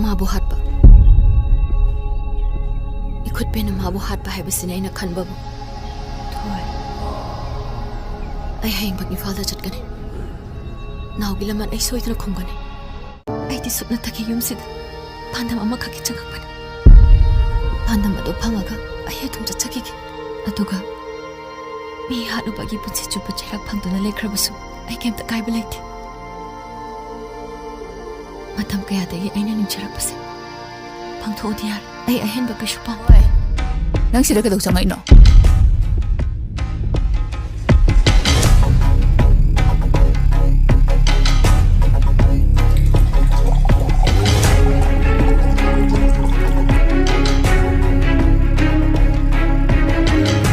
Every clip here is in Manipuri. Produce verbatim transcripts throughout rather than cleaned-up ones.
ꯃꯥꯕꯨ ꯍꯥꯠꯄ꯫ ꯏꯈꯨꯠ ꯄꯦꯟꯅ ꯃꯥꯕꯨ ꯍꯥꯠꯄ ꯍꯥꯏꯕꯁꯤꯅꯤ ꯑꯩꯅ ꯈꯟꯕꯕꯨ꯫ ꯊꯣꯏ꯫ ꯑꯩ ꯍꯌꯦꯡꯃꯛ ꯏꯝꯐꯥꯜꯗ ꯆꯠꯀꯅꯤ꯫ ꯅꯥꯎꯒꯤ ꯂꯃꯟ ꯑꯩ ꯁꯣꯏꯗꯅ ꯈꯨꯝꯒꯅꯤ꯫ ꯑꯩꯗꯤ ꯁꯨꯞꯅꯇꯒꯤ ꯌꯨꯝꯁꯤꯗ ꯄꯥꯟꯗꯝ ꯑꯃꯈꯛꯀꯤ ꯆꯪꯉꯛꯄꯅꯤ꯫ ꯄꯥꯟꯗꯝ ꯑꯗꯨ ꯐꯪꯉꯒ ꯑꯩ ꯑꯗꯨꯝ ꯆꯠꯆꯈꯤꯒꯦ꯫ ꯑꯗꯨꯒ ꯃꯤ ꯍꯥꯠꯂꯨꯕꯒꯤ ꯄꯨꯟꯁꯤ ꯆꯨꯞꯄ ꯆꯩꯔꯥꯛ ꯐꯪꯗꯨꯅ ꯂꯩꯈ꯭ꯔꯕꯁꯨ ꯑꯩ ꯀꯩꯝꯇ ꯀꯥꯏꯕ ꯂꯩꯇꯦ꯫ ꯃꯇꯝ ꯀꯌꯥꯗꯒꯤ ꯑꯩꯅ ꯅꯤꯡꯖꯔꯛꯄꯁꯦ ꯄꯥꯡꯊꯣꯛꯑꯗꯤ ꯌꯥꯔꯦ꯫ ꯑꯩ ꯑꯍꯦꯟꯕ ꯀꯩꯁꯨ ꯄꯥꯝꯗꯦ꯫ ꯅꯪ ꯁꯤꯗ ꯀꯩꯗꯧ ꯆꯪꯉꯛꯏꯅꯣ?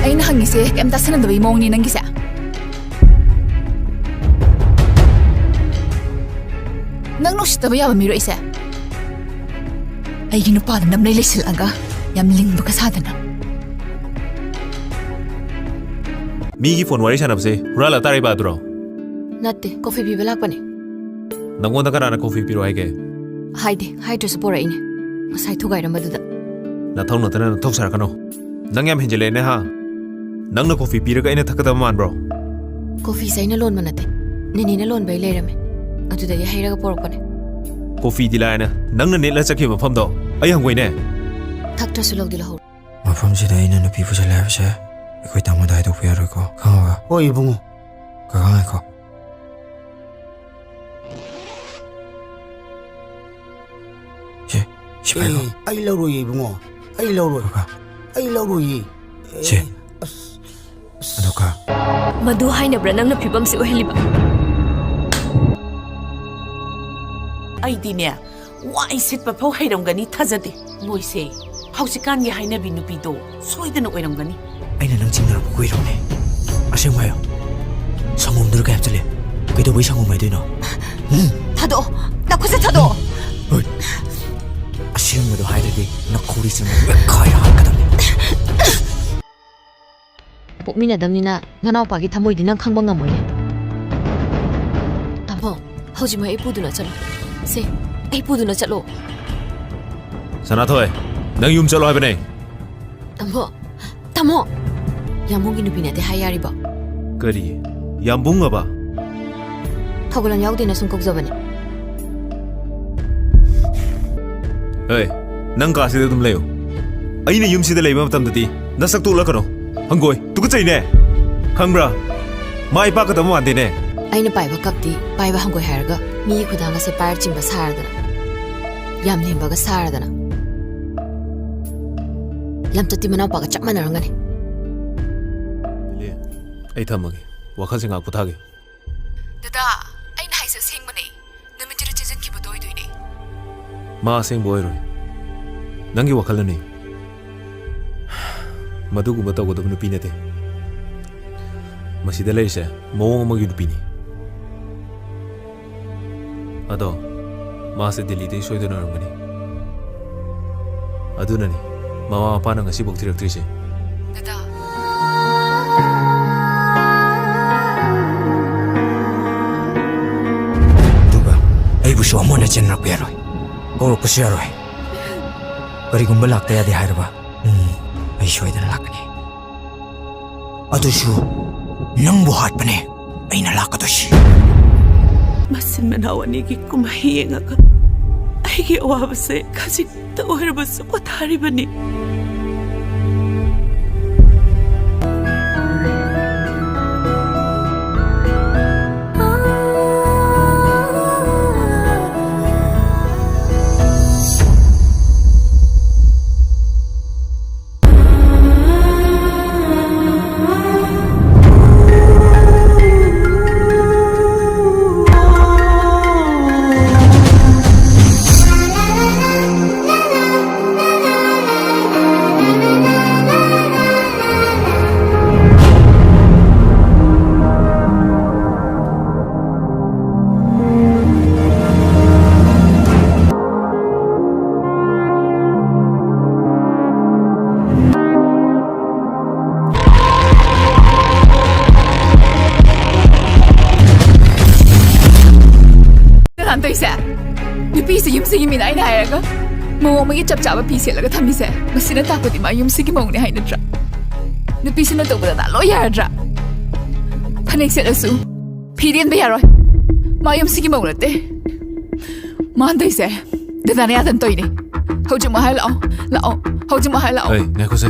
ꯑꯩꯅ ꯍꯪꯉꯤꯁꯦ ꯀꯩꯝ ꯇꯥꯁꯟꯅꯗꯕꯒꯤ ꯃꯑꯣꯡꯅꯤ ꯅꯪꯒꯤꯁꯦ꯫ ꯅꯪ ꯅꯨꯡꯁꯤꯠꯇꯕ ꯌꯥꯕ ꯃꯤꯔꯣ ꯑꯩꯁꯦ? ꯑꯩꯒꯤ ꯅꯨꯄꯥꯗ ꯅꯝꯂꯩ ꯂꯩꯁꯤꯜꯂꯒ ꯌꯥꯝ ꯂꯤꯡꯕꯒ ꯁꯥꯗꯅ꯫ ꯃꯤꯒꯤ ꯐꯣꯟ ꯋꯥꯔꯤ ꯁꯥꯟꯅꯕꯁꯦ ꯍꯨꯔꯥꯜꯂ ꯇꯥꯔꯤꯕ ꯑꯗꯨꯔꯣ? ꯅꯠꯇꯦ, ꯀꯣꯐꯤ ꯄꯤꯕ ꯂꯥꯛꯄꯅꯦ꯫ ꯅꯪꯉꯣꯟꯗ ꯀꯅꯥꯅ ꯀꯣꯐꯤ ꯄꯤꯔꯣ ꯍꯥꯏꯒꯦ? ꯍꯥꯏꯗꯦ, ꯍꯥꯏꯗ꯭ꯔꯁꯨ ꯄꯣꯔꯛꯏꯅꯦ꯫ ꯉꯁꯥꯏ ꯊꯨꯒꯥꯏꯔꯝꯕꯗꯨꯗ꯫ ꯅꯊꯧ ꯅꯠꯇꯅ ꯅꯊꯧ ꯁꯥꯔꯛꯀꯅꯣ꯫ ꯅꯪ ꯌꯥꯝ ꯍꯦꯟꯖꯤꯜꯂꯦꯅꯦ ꯍꯥ? ꯅꯪꯅ ꯀꯣꯐꯤ ꯄꯤꯔꯒ ꯑꯩꯅ ꯊꯛꯀꯗꯕ ꯃꯥꯟꯕ꯭ꯔꯣ? ꯀꯣꯐꯤꯁꯦ ꯑꯩꯅ ꯂꯣꯟꯕ ꯅꯠꯇꯦ꯫ ꯅꯦꯅꯦꯅ ꯂꯣꯟꯕꯩ ꯂꯩꯔꯝꯃꯦ꯫ ꯑꯗꯨꯗꯒꯤ ꯍꯩꯔꯒ ꯄꯣꯔꯛꯄꯅꯦ꯫ ꯀꯣꯐꯤꯗꯤ ꯂꯥꯏꯅ ꯅꯪꯅ ꯅꯦꯠꯂ ꯆꯠꯈꯤꯕ ꯃꯐꯝꯗꯣ ꯑꯩ ꯍꯪꯒꯣꯏꯅꯦ꯫ ꯊꯛꯇ꯭ꯔꯁꯨ ꯂꯧꯗꯤ ꯂꯧꯍꯧꯔꯣ꯫ ꯃꯐꯝꯁꯤꯗ ꯑꯩꯅ ꯅꯨꯄꯤ ꯄꯨꯁꯜꯂꯦ ꯍꯥꯏꯕꯁꯦ ꯑꯩꯈꯣꯏ ꯇꯥꯃꯣꯗ ꯍꯥꯏꯗꯣꯛꯄ ꯌꯥꯔꯣꯏꯀꯣ, ꯈꯪꯉꯕ? ꯍꯣꯏ ꯏꯕꯨꯡꯉꯣ꯫ ꯀꯀꯥ ꯉꯥꯏꯈꯣ꯫ ꯁꯦ, ꯁꯤ ꯄꯥꯏꯈꯣ꯫ ꯑꯦ, ꯑꯩ ꯂꯧꯔꯣꯏꯌꯦ ꯏꯕꯨꯡꯉꯣ, ꯑꯩ ꯂꯧꯔꯣꯏ꯫ ꯀꯀꯥ꯫ ꯑꯩ ꯂꯧꯔꯣꯏꯌꯦ꯫ ꯑꯦ, ꯁꯦ꯫ ꯑꯁ, ꯑꯁ꯫ ꯑꯗꯣ ꯀꯥ꯫ ꯃꯗꯨ ꯍꯥꯏꯅꯕ꯭ꯔꯥ ꯅꯪꯅ ꯐꯤꯕꯝꯁꯤ ꯑꯣꯏꯍꯜꯂꯤꯕ? ꯑꯩꯗꯤꯅꯦ, ꯋꯥꯏ ꯁꯤꯠꯄ ꯐꯥꯎ ꯍꯩꯔꯝꯒꯅꯤ ꯊꯥꯖꯗꯦ꯫ ꯃꯣꯏꯁꯦ ꯍꯧꯖꯤꯛꯀꯥꯟꯒꯤ ꯍꯥꯏꯅꯕꯤ ꯅꯨꯄꯤꯗꯣ ꯁꯣꯏꯗꯅ ꯑꯣꯏꯔꯝꯒꯅꯤ꯫ ꯑꯩꯅ ꯅꯪ ꯆꯤꯡꯅꯔꯛꯄ ꯀꯨꯏꯔꯕꯅꯦ꯫ ꯑꯁꯦꯡꯕ ꯍꯥꯏꯌꯣ꯫ ꯁꯪꯒꯣꯝꯗꯨꯗ ꯀꯩ ꯍꯥꯞꯆꯜꯂꯦ? ꯀꯩꯗꯧꯕꯩ ꯁꯪꯒꯣꯝ ꯍꯥꯏꯗꯣꯏꯅꯣ? ꯎꯝ? ꯊꯥꯗꯣꯛꯑꯣ! ꯅꯈꯨꯠꯁꯦ ꯊꯥꯗꯣꯛꯑꯣ! ꯍꯣꯏ꯫ ꯑꯁꯦꯡꯕꯗꯣ ꯍꯥꯏꯗ꯭ꯔꯗꯤ ꯅꯈꯧꯔꯤ ꯆꯤꯡꯕ ꯃꯦꯠꯈꯥꯏꯔ ꯍꯥꯠꯀꯗꯕꯅꯤ꯫ ꯄꯣꯛꯃꯤꯟꯅꯗꯕꯅꯤꯅ ꯅꯅꯥꯎꯄꯥꯒꯤ ꯊꯃꯣꯏꯗꯤ ꯅꯪ ꯈꯪꯕ ꯉꯝꯃꯣꯏꯅꯦ꯫ ꯇꯥꯃꯣ, ꯍꯧꯖꯤꯛꯃꯛ ꯑꯩ ꯄꯨꯗꯨꯅ ꯆꯠꯂꯣ꯫ ꯁꯦ, ꯑꯩ ꯄꯨꯗꯨꯅ ꯆꯠꯂꯣ꯫ ꯁꯅꯥꯊꯣꯏ, ꯅꯪ ꯌꯨꯝ ꯆꯠꯂꯣ ꯍꯥꯏꯕꯅꯦ꯫ ꯇꯥꯃꯣ, ꯇꯥꯃꯣ! ꯌꯥꯝꯕꯨꯡꯒꯤ ꯅꯨꯄꯤ ꯅꯠꯇꯦ ꯍꯥꯏ ꯌꯥꯔꯤꯕꯣ? ꯀꯔꯤ? ꯌꯥꯝꯕꯨꯡ ꯑꯕ? ꯊꯧꯒꯜꯂꯣꯟ ꯌꯥꯎꯗꯦꯅ ꯁꯨꯝ ꯀꯧꯖꯕꯅꯦ꯫ ꯑꯦ, ꯅꯪ ꯀꯥꯁꯤꯗ ꯑꯗꯨꯝ ꯂꯩꯌꯨ꯫ ꯑꯩꯅ ꯌꯨꯝꯁꯤꯗ ꯂꯩꯕ ꯃꯇꯝꯗꯗꯤ ꯅꯁꯛꯇꯨ ꯎꯠꯂꯛꯀꯅꯨ꯫ ꯍꯪꯒꯣꯏ, ꯇꯨꯀꯠꯆꯩꯅꯦ꯫ ꯈꯪꯕ꯭ꯔꯥ? ꯃꯥꯏ ꯄꯥꯛꯀꯗꯕ ꯃꯥꯟꯗꯦꯅꯦ꯫ ꯑꯩꯅ ꯄꯥꯏꯕ ꯀꯞꯇꯤ ꯄꯥꯏꯕ ꯍꯪꯒꯣꯏ ꯍꯥꯏꯔꯒ ꯃꯤꯒꯤ ꯈꯨꯗꯥꯡꯒꯁꯦ ꯄꯥꯏꯔ ꯆꯤꯡꯕ ꯁꯥꯔꯗꯅ, ꯌꯥꯝ ꯅꯦꯝꯕꯒ ꯁꯥꯔꯗꯅ꯫ ꯂꯝꯆꯠꯇꯤ ꯃꯅꯥꯎꯄꯥꯒ ꯆꯞ ꯃꯥꯟꯅꯔꯝꯒꯅꯤ꯫ ꯂꯤꯂꯤ, ꯑꯩ ꯊꯝꯃꯒꯦ꯫ ꯋꯥꯈꯜꯁꯦ ꯉꯥꯏꯍꯥꯛ ꯄꯣꯊꯥꯒꯦ꯫ ꯗꯗꯥ, ꯑꯩꯅ ꯍꯥꯏꯁꯦ ꯑꯁꯦꯡꯕꯅꯦ꯫ ꯅꯨꯃꯤꯠꯇꯨꯗ ꯆꯦꯟꯁꯤꯟꯈꯤꯕꯗꯣ ꯑꯣꯏꯗꯣꯏꯅꯦ꯫ ꯃꯥ ꯑꯁꯦꯡꯕ ꯑꯣꯏꯔꯣꯏ꯫ ꯅꯪꯒꯤ ꯋꯥꯈꯜꯅꯅꯤ꯫ ꯃꯗꯨꯒꯨꯝꯕ ꯇꯧꯒꯗꯕ ꯅꯨꯄꯤ ꯅꯠꯇꯦ꯫ ꯃꯁꯤꯗ ꯂꯩꯔꯤꯁꯦ ꯃꯑꯣꯡ ꯑꯃꯒꯤ ꯅꯨꯄꯤꯅꯤ꯫ ꯑꯗꯣ ꯃꯥꯁꯦ ꯗꯦꯜꯂꯤꯗꯒꯤ ꯁꯣꯏꯗꯅ ꯑꯣꯏꯔꯝꯒꯅꯤ꯫ ꯑꯗꯨꯅꯅꯤ ꯃꯃꯥ ꯃꯄꯥꯅ ꯉꯁꯤꯐꯥꯎ ꯊꯤꯔꯛꯇ꯭ꯔꯤꯁꯦ꯫ ꯗꯗꯥ꯫ ꯑꯗꯨꯒ ꯑꯩꯕꯨꯁꯨ ꯑꯃꯨꯛ ꯍꯟꯅ ꯆꯦꯟꯅꯔꯛꯄ ꯌꯥꯔꯣꯏ, ꯀꯧꯔꯛꯄꯁꯨ ꯌꯥꯔꯣꯏ꯫ ꯀꯔꯤꯒꯨꯝꯕ ꯂꯥꯛꯇ ꯌꯥꯗꯦ ꯍꯥꯏꯔꯕ, ꯎꯝ, ꯑꯩ ꯁꯣꯏꯗꯅ ꯂꯥꯛꯀꯅꯤ꯫ ꯑꯗꯨꯁꯨ ꯅꯪꯕꯨ ꯍꯥꯠꯄꯅꯦ ꯑꯩꯅ ꯂꯥꯛꯀꯗꯣꯏꯁꯤ꯫ ꯃꯆꯤꯟ ꯃꯅꯥꯎ ꯑꯅꯤꯒꯤ ꯀꯨꯝꯍꯩ ꯌꯦꯡꯉꯒ ꯑꯩꯒꯤ ꯑꯋꯥꯕꯁꯦ ꯈꯖꯤꯛꯇ ꯑꯣꯏꯔꯕꯁꯨ ꯄꯣꯊꯥꯔꯤꯕꯅꯤ꯫ ꯀꯅꯥꯅ ꯇꯧꯔꯤꯁꯦ? ꯅꯨꯄꯤꯁꯦ ꯌꯨꯝꯁꯤꯒꯤ ꯃꯤꯅ ꯑꯩꯅ ꯍꯥꯏꯔꯒ ꯃꯑꯣꯡ ꯑꯃꯒꯤ ꯆꯞ ꯆꯥꯕ ꯐꯤ ꯁꯦꯠꯂꯒ ꯊꯝꯃꯤꯁꯦ, ꯃꯁꯤꯅ ꯇꯥꯛꯄꯗꯤ ꯃꯥ ꯌꯨꯝꯁꯤꯒꯤ ꯃꯧꯅꯦ ꯍꯥꯏ ꯅꯠꯇ꯭ꯔꯥ? ꯅꯨꯄꯤꯁꯤꯅ ꯇꯧꯕꯗ ꯂꯣꯏ ꯌꯥꯔꯗ꯭ꯔꯥ? ꯐꯅꯦꯛ ꯁꯦꯠꯂꯁꯨ ꯐꯤꯗꯤ ꯏꯟꯕ ꯌꯥꯔꯣꯏ꯫ ꯃꯥ ꯌꯨꯝꯁꯤꯒꯤ ꯃꯧ ꯅꯠꯇꯦ꯫ ꯃꯥꯅ ꯇꯧꯏꯁꯦ ꯗꯗꯥꯅ ꯌꯥꯗꯅ ꯇꯧꯏꯅꯦ꯫ ꯍꯧꯖꯤꯛꯃꯛ ꯍꯥꯏ ꯂꯥꯛꯑꯣ, ꯂꯥꯛꯑꯣ, ꯍꯧꯖꯤꯛꯃꯛ ꯍꯥꯏ ꯂꯥꯛꯑꯣ꯫ ꯑꯩ, ꯉꯥꯏꯈꯣꯁꯦ꯫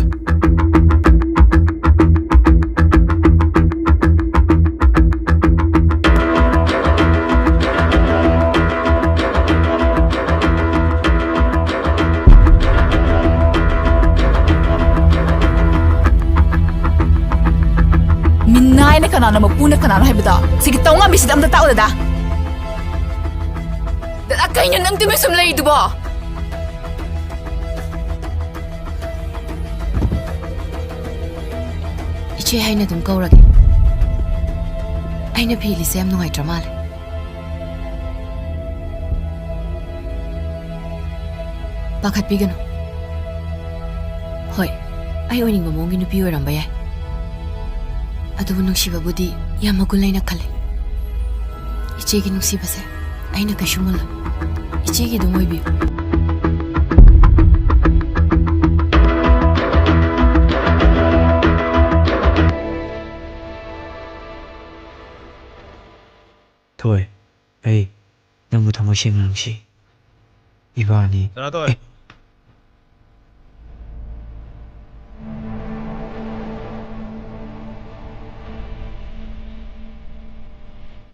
ꯃꯤꯅꯥꯏꯅ ꯀꯅꯥꯅꯣ, ꯃꯄꯨꯅ ꯀꯅꯥꯅꯣ ꯍꯥꯏꯕꯗꯣ ꯁꯤꯒꯤ ꯇꯧ ꯉꯝꯃꯤꯁꯤꯗ ꯑꯝꯇ ꯇꯥꯛꯑꯣ, ꯗꯗꯥ꯫ ꯗꯗꯥ, ꯀꯩꯅꯣ ꯅꯪ ꯇꯨꯃꯤꯟ ꯁꯨꯝ ꯂꯩꯗꯨꯕꯣ? ꯏꯆꯦ ꯍꯥꯏꯅ ꯑꯗꯨꯝ ꯀꯧꯔꯒꯦ꯫ ꯑꯩꯅ ꯐꯤꯂꯤꯁꯦ ꯌꯥꯝ ꯅꯨꯡꯉꯥꯏꯇ꯭ꯔ ꯃꯥꯜꯂꯦ꯫ ꯄꯥꯈꯠꯄꯤꯒꯅꯨ꯫ ꯍꯣꯏ, ꯑꯩ ꯑꯣꯏꯅꯤꯡꯕ ꯃꯑꯣꯡꯒꯤ ꯅꯨꯄꯤ ꯑꯣꯏꯔꯝꯕ ꯌꯥꯏ, ꯑꯗꯨꯕꯨ ꯅꯨꯡꯁꯤꯕꯕꯨꯗꯤ ꯌꯥꯝ ꯃꯒꯨꯟ ꯂꯩꯅ ꯈꯜꯂꯦ꯫ ꯏꯆꯦꯒꯤ ꯅꯨꯡꯁꯤꯕꯁꯦ ꯑꯩꯅ ꯀꯩꯁꯨ ꯃꯨꯜꯂꯣꯏ꯫ ꯏꯆꯦꯒꯤ ꯑꯗꯨꯝ ꯑꯣꯏꯕꯤꯌꯨ꯫ ꯊꯣꯏ, ꯑꯩ ꯅꯪꯕꯨ ꯊꯃꯣꯏ ꯁꯦꯡꯅ ꯅꯨꯡꯁꯤ꯫ ꯏꯕꯥꯅꯤ꯫ ꯁꯅꯥꯇꯣꯏ꯫ ꯑꯦ꯫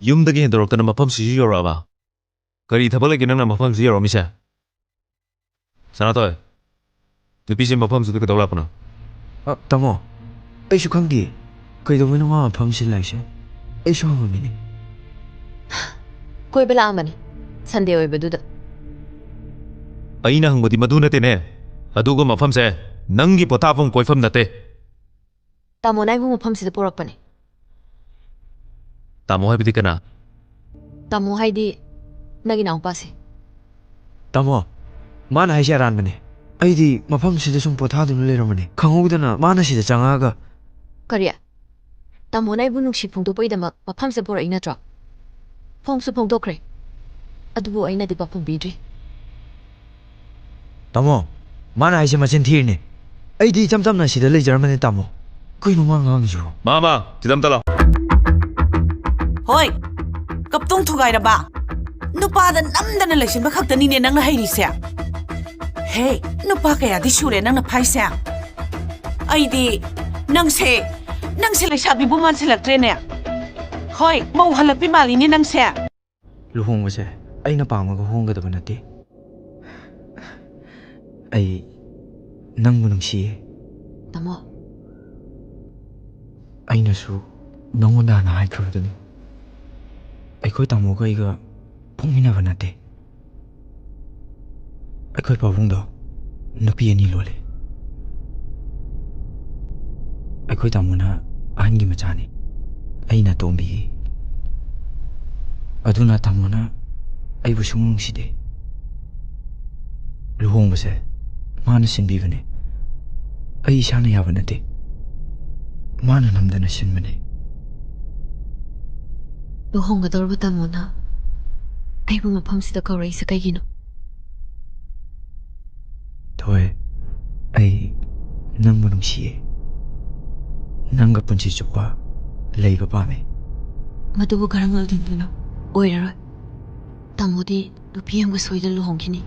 ꯌꯨꯝꯗꯒꯤ ꯍꯦꯟꯗꯣꯔꯛꯇꯅ ꯃꯐꯝꯁꯤꯁꯨ ꯌꯧꯔꯛꯑꯕ? ꯀꯔꯤ ꯊꯕꯛ ꯂꯩꯒꯦ ꯅꯪꯅ ꯃꯐꯝꯁꯤꯗ ꯌꯧꯔꯛꯑꯝꯃꯤꯁꯦ? ꯁꯅꯥꯇꯣꯏ, ꯅꯨꯄꯤꯁꯦ ꯃꯐꯝꯁꯤꯗ ꯀꯩꯗꯧ ꯂꯥꯛꯄꯅꯣ? ꯑ, ꯇꯥꯃꯣ, ꯑꯩꯁꯨ ꯈꯪꯗꯦ꯫ ꯀꯩꯗꯧꯕꯩꯅꯣ ꯃꯥ ꯃꯐꯝꯁꯤꯗ ꯂꯥꯛꯏꯁꯦ? ꯑꯩꯁꯨ ꯍꯪꯉꯝꯃꯤꯅꯦ꯫ ꯀꯣꯏꯕ ꯂꯥꯛꯑꯝꯕꯅꯤ, ꯁꯟꯗꯦ ꯑꯣꯏꯕꯗꯨꯗ꯫ ꯑꯩꯅ ꯍꯪꯕꯗꯤ ꯃꯗꯨ ꯅꯠꯇꯦꯅꯦ꯫ ꯑꯗꯨꯒ ꯃꯐꯝꯁꯦ ꯅꯪꯒꯤ ꯄꯣꯊꯥꯐꯝ ꯀꯣꯏꯐꯝ ꯅꯠꯇꯦ꯫ ꯇꯥꯃꯣꯅ ꯑꯩꯕꯨ ꯃꯐꯝꯁꯤꯗ ꯄꯨꯔꯛꯄꯅꯦ꯫ ꯇꯥꯃꯣ ꯍꯥꯏꯕꯗꯤ ꯀꯅꯥ? ꯇꯥꯃꯣ ꯍꯥꯏꯗꯤ ꯅꯪꯒꯤ ꯏꯅꯥꯎꯄꯥꯁꯦ꯫ ꯇꯥꯃꯣ, ꯃꯥꯅ ꯍꯥꯏꯁꯦ ꯑꯔꯥꯟꯕꯅꯦ꯫ ꯑꯩꯗꯤ ꯃꯐꯝꯁꯤꯗ ꯁꯨꯝ ꯄꯣꯊꯥꯗꯨꯅ ꯂꯩꯔꯝꯕꯅꯦ꯫ ꯈꯪꯍꯧꯗꯅ ꯃꯥꯅ ꯁꯤꯗ ꯆꯪꯉꯛꯑꯒ꯫ ꯀꯔꯤ? ꯇꯥꯃꯣꯅ ꯑꯩꯕꯨ ꯅꯨꯡꯁꯤ ꯐꯣꯡꯗꯣꯛꯄꯒꯤꯗꯃꯛ ꯃꯐꯝꯁꯤꯗ ꯄꯨꯔꯛꯏ ꯅꯠꯇ꯭ꯔꯣ? ꯐꯣꯡꯁꯨ ꯐꯣꯡꯗꯣꯛꯈ꯭ꯔꯦ, ꯑꯗꯨꯕꯨ ꯑꯩꯅꯗꯤ ꯄꯥꯎꯈꯨꯝ ꯄꯤꯗ꯭ꯔꯤ꯫ ꯇꯥꯃꯣ, ꯃꯥꯅ ꯍꯥꯏꯁꯦ ꯃꯆꯤꯟ ꯊꯤꯔꯤꯅꯦ꯫ ꯑꯩꯗꯤ ꯏꯆꯝ ꯆꯝꯅ ꯁꯤꯗ ꯂꯩꯖꯔꯝꯕꯅꯦ, ꯇꯥꯃꯣ꯫ ꯀꯩꯅꯣ ꯃꯥ ꯉꯥꯡꯉꯤꯁꯤꯕꯣ? ꯃꯥ, ꯃꯥ, ꯁꯤꯗ ꯑꯝꯇ ꯂꯥꯛꯑꯣ꯫ ꯍꯣꯏ, ꯀꯞꯇꯣꯡ ꯊꯨꯒꯥꯏꯔꯕ? ꯅꯨꯄꯥꯗ ꯅꯝꯗꯅ ꯂꯩꯁꯤꯟꯕ ꯈꯛꯇꯅꯤꯅꯦ ꯅꯪꯅ ꯍꯩꯔꯤꯁꯦ꯫ ꯍꯦ, ꯅꯨꯄꯥ ꯀꯌꯥꯗꯤ ꯁꯨꯔꯦ ꯅꯪꯅ ꯐꯥꯏꯁꯦ? ꯑꯩꯗꯤ ꯅꯪꯁꯦ, ꯅꯪꯁꯦ ꯂꯩꯁꯥꯕꯤꯕꯨ ꯃꯥꯟꯁꯤꯜꯂꯛꯇ꯭ꯔꯦꯅꯦ꯫ ꯍꯣꯏ, ꯃꯧ ꯍꯜꯂꯛꯄꯤ ꯃꯥꯜꯂꯤꯅꯦ ꯅꯪꯁꯦ꯫ ꯂꯨꯍꯣꯡꯕꯁꯦ ꯑꯩꯅ ꯄꯥꯝꯃꯒ ꯍꯣꯡꯒꯗꯕ ꯅꯠꯇꯦ꯫ ꯑꯩ ꯅꯪꯕꯨ ꯅꯨꯡꯁꯤꯌꯦ꯫ ꯇꯥꯃꯣ꯫ ꯑꯩꯅꯁꯨ ꯅꯉꯣꯟꯗ ꯍꯥꯟꯅ ꯍꯥꯏꯈ꯭ꯔꯕꯗꯨꯅꯤ꯫ ꯑꯩꯈꯣꯏ ꯇꯥꯃꯣꯒ ꯑꯩꯒ ꯄꯣꯛꯃꯤꯟꯅꯕ ꯅꯠꯇꯦ꯫ ꯑꯩꯈꯣꯏ ꯄꯥꯕꯨꯡꯗꯣ ꯅꯨꯄꯤ ꯑꯅꯤ ꯂꯣꯜꯂꯦ꯫ ꯑꯩꯈꯣꯏ ꯇꯥꯃꯣꯅ ꯑꯍꯟꯒꯤ ꯃꯆꯥꯅꯤ, ꯑꯩꯅ ꯑꯇꯣꯝꯕꯤꯒꯤ꯫ ꯑꯗꯨꯅ ꯇꯥꯃꯣꯅ ꯑꯩꯕꯨ ꯁꯨꯡꯅꯨꯡ ꯅꯨꯡꯁꯤꯗꯦ꯫ ꯂꯨꯍꯣꯡꯕꯁꯦ ꯃꯥꯅ ꯁꯤꯟꯕꯤꯕꯅꯦ, ꯑꯩ ꯏꯁꯥꯅ ꯌꯥꯕ ꯅꯠꯇꯦ, ꯃꯥꯅ ꯅꯝꯗꯅ ꯁꯤꯟꯕꯅꯦ꯫ ꯂꯨꯍꯣꯡꯒꯗꯧꯔꯕ ꯇꯥꯃꯣꯅ ꯑꯩꯕꯨ ꯃꯐꯝꯁꯤꯗ ꯀꯧꯔꯛꯏꯁꯦ ꯀꯩꯒꯤꯅꯣ? ꯊꯣꯏ, ꯑꯩ ꯅꯪꯕꯨ ꯅꯨꯡꯁꯤꯌꯦ꯫ ꯅꯪꯒ ꯄꯨꯟꯁꯤ ꯆꯨꯞꯄ ꯂꯩꯕ ꯄꯥꯝꯃꯦ꯫ ꯃꯗꯨꯕꯨ ꯀꯔꯝꯅ ꯑꯣꯏꯗꯣꯏꯅꯣ? ꯑꯣꯏꯔꯔꯣꯏ꯫ ꯇꯥꯃꯣꯗꯤ ꯅꯨꯄꯤ ꯑꯃꯒ ꯁꯣꯏꯗꯅ ꯂꯨꯍꯣꯡꯈꯤꯅꯤ꯫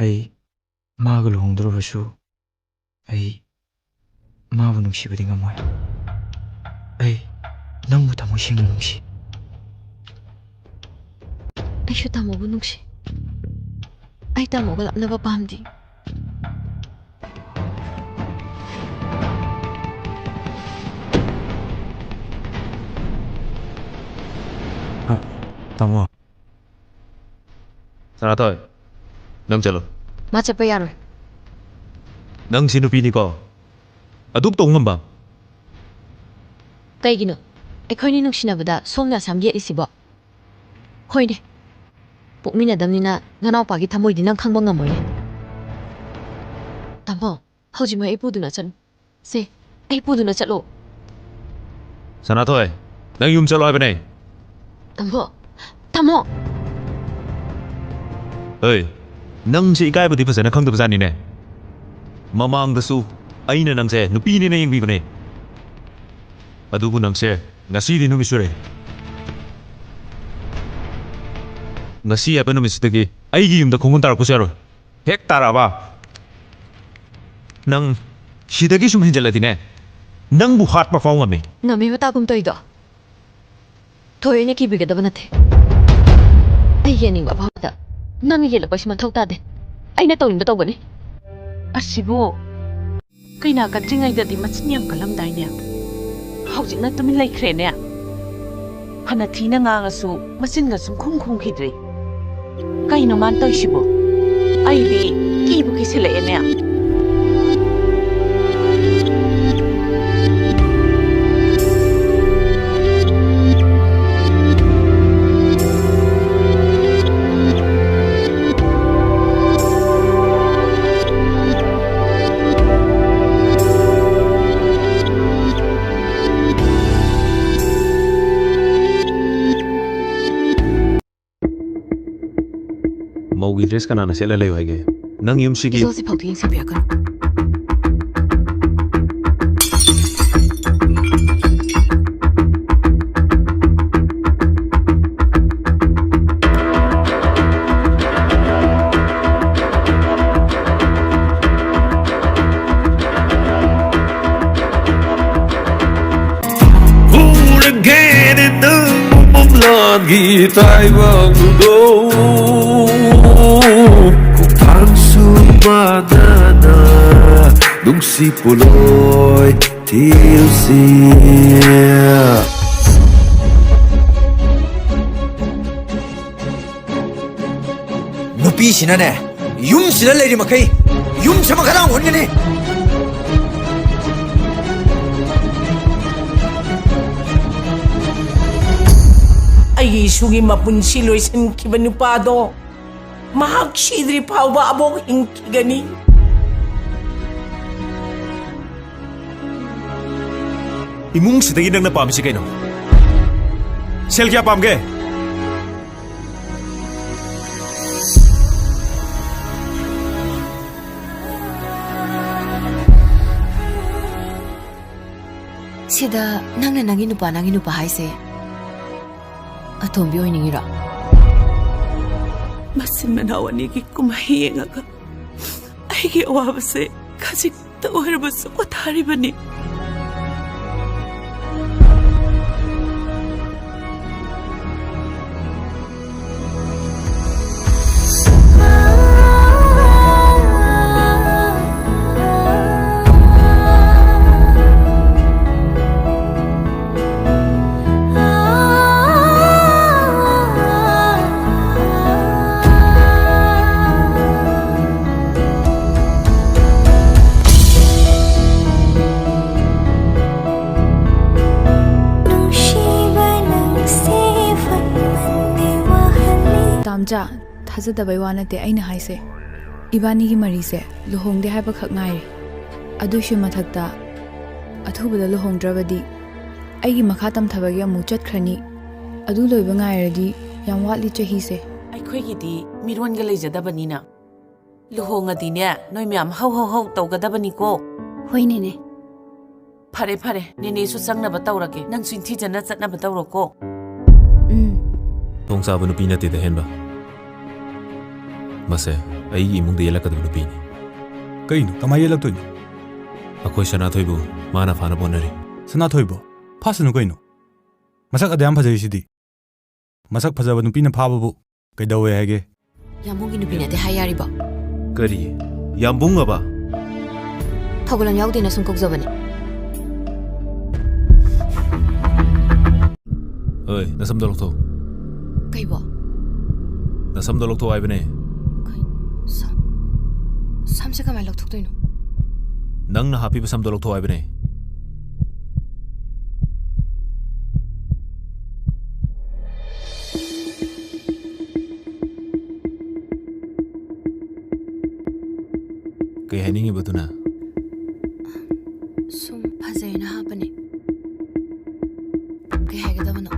ꯑꯩ ꯃꯥꯒ ꯂꯨꯍꯣꯡꯗꯣꯔꯕꯁꯨ ꯑꯩ ꯃꯥꯕꯨ ꯅꯨꯡꯁꯤꯕꯗꯤ ꯉꯝꯃꯣꯏ꯫ ꯑꯩ ꯅꯪꯕꯨ ꯊꯃꯣꯏ ꯁꯦꯡꯅ ꯅꯨꯡꯁꯤ꯫ ꯑꯩꯁꯨ ꯇꯥꯃꯣꯕꯨ ꯅꯨꯡꯁꯤ꯫ ꯑꯩ ꯇꯥꯃꯣꯒ ꯂꯥꯞꯅꯕ ꯄꯥꯝꯗꯦ꯫ ꯑ, ꯇꯥꯃꯣ꯫ ꯁꯅꯥꯊꯣꯏ, ꯅꯪ ꯆꯠꯂꯣ꯫ ꯃꯥ ꯆꯠꯄ ꯌꯥꯔꯣꯏ꯫ ꯅꯪ ꯁꯤ ꯅꯨꯄꯤꯅꯤꯀꯣ꯫ ꯑꯗꯨꯛ ꯇꯧ ꯉꯝꯕ? ꯀꯩꯒꯤꯅꯣ? ꯑꯩꯈꯣꯏꯅꯤ ꯅꯨꯡꯁꯤꯅꯕꯗ ꯁꯣꯝꯅ ꯑꯁꯥꯝ ꯌꯦꯠꯂꯤꯁꯤꯕꯣ? ꯍꯣꯏꯅꯦ, ꯄꯣꯛꯃꯤꯟꯅꯗꯕꯅꯤꯅ ꯅꯅꯥꯎꯄꯥꯒꯤ ꯊꯃꯣꯏꯗꯤ ꯅꯪ ꯈꯪꯕ ꯉꯝꯃꯣꯏꯅꯦ꯫ ꯇꯥꯃꯣ, ꯍꯧꯖꯤꯛꯃꯛ ꯑꯩ ꯄꯨꯗꯨꯅ ꯆꯠꯂꯨ꯫ ꯁꯦ, ꯑꯩ ꯄꯨꯗꯨꯅ ꯆꯠꯂꯣ꯫ ꯁꯅꯥꯊꯣꯏ, ꯅꯪ ꯌꯨꯝ ꯆꯠꯂꯣ ꯍꯥꯏꯕꯅꯦ꯫ ꯇꯥꯃꯣ, ꯇꯥꯃꯣ꯫ ꯑꯩ, ꯅꯪꯁꯦ ꯏꯀꯥꯏꯕꯗꯤ ꯐꯖꯅ ꯈꯪꯗꯕꯖꯥꯠꯅꯤꯅꯦ꯫ ꯃꯃꯥꯡꯗꯁꯨ ꯑꯩꯅ ꯅꯪꯁꯦ ꯅꯨꯄꯤꯅꯦꯅ ꯌꯦꯡꯕꯤꯕꯅꯦ꯫ ꯑꯗꯨꯕꯨ ꯅꯪꯁꯦ ꯉꯁꯤꯗꯤ ꯅꯨꯃꯤꯠ ꯁꯨꯔꯦ꯫ ꯉꯁꯤ ꯍꯥꯏꯕ ꯅꯨꯃꯤꯠꯁꯤꯗꯒꯤ ꯑꯩꯒꯤ ꯌꯨꯝꯗ ꯈꯣꯡꯒꯨꯟ ꯇꯥꯔꯛꯄꯁꯨ ꯌꯥꯔꯣꯏ꯫ ꯍꯦꯛ ꯇꯥꯔꯛꯑꯕ, ꯅꯪ ꯁꯤꯗꯒꯤ ꯁꯨꯝ ꯍꯦꯟꯖꯜꯂꯗꯤꯅꯦ, ꯅꯪꯕꯨ ꯍꯥꯠꯄ ꯐꯥꯎ ꯉꯝꯃꯤ꯫ ꯉꯝꯃꯤ ꯃꯇꯥꯒꯨꯝ ꯇꯧꯏꯗꯣ꯫ ꯊꯣꯏꯅ ꯀꯤꯕꯤꯒꯗꯕ ꯅꯠꯇꯦ꯫ ꯑꯩ ꯌꯦꯡꯅꯤꯡꯕ ꯑꯐꯥꯎꯕꯗ ꯅꯪ ꯌꯦꯜꯂꯛꯄꯁꯤ ꯃꯊꯧ ꯇꯥꯗꯦ꯫ ꯑꯩꯅ ꯇꯧꯅꯤꯡꯕ ꯇꯧꯒꯅꯤ꯫ ꯑꯁꯤꯕꯨ ꯀꯩꯅꯥ ꯀꯠꯇ꯭ꯔꯤꯉꯩꯗꯗꯤ ꯃꯆꯤꯟ ꯌꯥꯝ ꯀꯜꯂꯝꯗꯥꯏꯅꯦ? ꯍꯧꯖꯤꯛꯅ ꯇꯨꯃꯤꯟ ꯂꯩꯈ꯭ꯔꯦꯅꯦ꯫ ꯐꯅ ꯊꯤꯅ ꯉꯥꯡꯉꯁꯨ ꯃꯆꯤꯟꯒ ꯁꯨꯝ ꯈꯨꯝ ꯈꯨꯝꯈꯤꯗ꯭ꯔꯦ꯫ ꯀꯩꯅꯣ ꯃꯥꯅ ꯇꯧꯔꯤꯁꯤꯕꯣ? ꯑꯩꯗꯤ ꯀꯤꯕꯨ ꯀꯤꯁꯤꯜꯂꯛꯑꯦꯅꯦ꯫ ꯃꯧꯒꯤ ꯗ꯭ꯔꯦꯁ ꯀꯅꯥꯅ ꯁꯦꯠꯂ ꯂꯩꯌꯨ ꯍꯥꯏꯒꯦ? ꯅꯪ ꯌꯨꯝꯁꯤꯒꯤ ꯏꯁꯧꯁꯤ ꯐꯥꯎꯗꯤ ꯌꯦꯡꯁꯤꯟꯕꯤꯔꯛꯀꯅꯨ꯫ ꯎꯔꯒꯦꯅꯦ ꯅꯪ ꯃꯪꯂꯥꯟꯒꯤ ꯇꯥꯏꯕꯪꯗꯣ꯫ ꯈꯣꯡꯊꯥꯡꯁꯨ ꯃꯥꯟꯅꯅ ꯅꯨꯡꯁꯤ ꯄꯣꯂꯣꯏ ꯊꯤꯔꯨꯁꯤ꯫ ꯅꯨꯄꯤꯁꯤꯅꯅꯦ, ꯌꯨꯝꯁꯤꯗ ꯂꯩꯔꯤ ꯃꯈꯩ ꯌꯨꯝꯁꯦ ꯃꯈꯥ ꯇꯥꯅ ꯑꯣꯟꯒꯅꯤ꯫ ꯑꯩꯒꯤ ꯏꯁꯨꯒꯤ ꯃꯄꯨꯟꯁꯤ ꯂꯣꯏꯁꯤꯟꯈꯤꯕ ꯅꯨꯄꯥꯗꯣ ꯃꯍꯥꯛ ꯁꯤꯗ꯭ꯔꯤ ꯐꯥꯎꯕ ꯑꯕꯣꯛ ꯍꯤꯡꯈꯤꯒꯅꯤ꯫ ꯏꯃꯨꯡꯁꯤꯗꯒꯤ ꯅꯪꯅ ꯄꯥꯝꯃꯤꯁꯤ ꯀꯩꯅꯣ? ꯁꯦꯜ ꯀꯌꯥ ꯄꯥꯝꯒꯦ? ꯁꯤꯗ ꯅꯪꯅ ꯅꯪꯒꯤ ꯅꯨꯄꯥ, ꯅꯪꯒꯤ ꯅꯨꯄꯥ ꯍꯥꯏꯁꯦ ꯑꯇꯣꯝꯕꯤ ꯑꯣꯏꯅꯤꯡꯉꯤꯔꯣ? ꯃꯆꯤꯟ ꯃꯅꯥꯎ ꯑꯅꯤꯒꯤ ꯀꯨꯝꯍꯩ ꯌꯦꯡꯉꯒ ꯑꯩꯒꯤ ꯑꯋꯥꯕꯁꯦ ꯈꯖꯤꯛꯇ ꯑꯣꯏꯔꯕꯁꯨ ꯄꯣꯊꯥꯔꯤꯕꯅꯤ꯫ ꯇꯥꯝꯆꯥ, ꯊꯥꯖꯗꯕꯩ ꯋꯥ ꯅꯠꯇꯦ ꯑꯩꯅ ꯍꯥꯏꯁꯦ꯫ ꯏꯕꯥꯅꯤꯒꯤ ꯃꯔꯤꯁꯦ ꯂꯨꯍꯣꯡꯗꯦ ꯍꯥꯏꯕꯈꯛ ꯉꯥꯏꯔꯦ꯫ ꯑꯗꯨꯏꯁꯨ ꯃꯊꯛꯇ, ꯑꯊꯨꯕꯗ ꯂꯨꯍꯣꯡꯗ꯭ꯔꯕꯗꯤ ꯑꯩꯒꯤ ꯃꯈꯥ ꯇꯝꯊꯕꯒꯤ ꯑꯃꯨꯛ ꯆꯠꯈ꯭ꯔꯅꯤ꯫ ꯑꯗꯨ ꯂꯣꯏꯕ ꯉꯥꯏꯔꯗꯤ ꯌꯥꯝ ꯋꯥꯠꯂꯤ ꯆꯍꯤꯁꯦ꯫ ꯑꯩꯈꯣꯏꯒꯤꯗꯤ ꯃꯤꯔꯣꯟꯒ ꯂꯩꯖꯗꯕꯅꯤꯅ꯫ ꯂꯨꯍꯣꯡꯉꯗꯤꯅꯦ, ꯅꯣꯏ ꯃꯌꯥꯝ ꯍꯧ ꯍꯧ ꯍꯧ ꯇꯧꯒꯗꯕꯅꯤꯀꯣ꯫ ꯍꯣꯏ, ꯅꯦꯅꯦ꯫ ꯐꯔꯦ, ꯐꯔꯦ, ꯅꯦꯅꯦꯁꯨ ꯆꯪꯅꯕ ꯇꯧꯔꯒꯦ꯫ ꯅꯪꯁꯨ ꯏꯪꯊꯤꯖꯅ ꯆꯠꯅꯕ ꯇꯧꯔꯣꯀꯣ꯫ ꯎꯝ꯫ ꯊꯣꯡ ꯆꯥꯕ ꯅꯨꯄꯤ ꯅꯠꯇꯦꯗ, ꯍꯦꯟꯕ꯫ ꯃꯁꯦ ꯑꯩꯒꯤ ꯏꯃꯨꯡꯗ ꯌꯦꯜꯂꯛꯀꯗꯕ ꯅꯨꯄꯤꯅꯤ꯫ ꯀꯩꯅꯣ? ꯀꯃꯥꯏ ꯌꯦꯜꯂꯛꯇꯣꯏꯅꯣ? ꯑꯩꯈꯣꯏ ꯁꯅꯥꯊꯣꯏꯕꯨ ꯃꯥꯅ ꯐꯥꯅꯕ ꯍꯣꯠꯅꯔꯤ꯫ ꯁꯅꯥꯊꯣꯏꯕꯨ? ꯐꯥꯁꯅꯨ ꯀꯩꯅꯣ? ꯃꯁꯛ ꯑꯗꯨ ꯌꯥꯝ ꯐꯖꯩꯁꯤꯗꯤ꯫ ꯃꯁꯛ ꯐꯖꯕ ꯅꯨꯄꯤꯅ ꯐꯥꯕꯕꯨ ꯀꯩꯗꯧꯋꯦ ꯍꯥꯏꯒꯦ? ꯌꯥꯝꯕꯨꯡꯒꯤ ꯅꯨꯄꯤ ꯅꯠꯇꯦ ꯍꯥꯏ ꯌꯥꯔꯤꯕꯣ? ꯀꯔꯤ? ꯌꯥꯝꯕꯨꯡ ꯑꯕ? ꯊꯧꯒꯜꯂꯣꯟ ꯌꯥꯎꯗꯦꯅ ꯁꯨꯝ ꯀꯧꯖꯕꯅꯦ꯫ ꯑꯣꯏ, ꯅꯁꯝꯗꯣ ꯂꯧꯊꯣꯛ꯫ ꯀꯩꯕꯣ? ꯅꯁꯝꯗꯣ ꯂꯧꯊꯣꯛ ꯍꯥꯏꯕꯅꯦ꯫ ꯀꯩ? ꯁꯝ? ꯁꯝꯁꯦ ꯀꯃꯥꯏꯅ ꯂꯧꯊꯣꯛꯇꯣꯏꯅꯣ? ꯅꯪꯅ ꯍꯥꯞꯄꯤꯕ ꯁꯝꯗꯣ ꯂꯧꯊꯣꯛ ꯍꯥꯏꯕꯅꯦ꯫ ꯀꯩ ꯍꯥꯏꯅꯤꯡꯉꯤꯕ ꯑꯗꯨꯅ? ꯁꯨꯝ ꯐꯖꯩꯅ ꯍꯥꯞꯄꯅꯦ꯫ ꯀꯩ ꯍꯥꯏꯒꯗꯕꯅꯣ?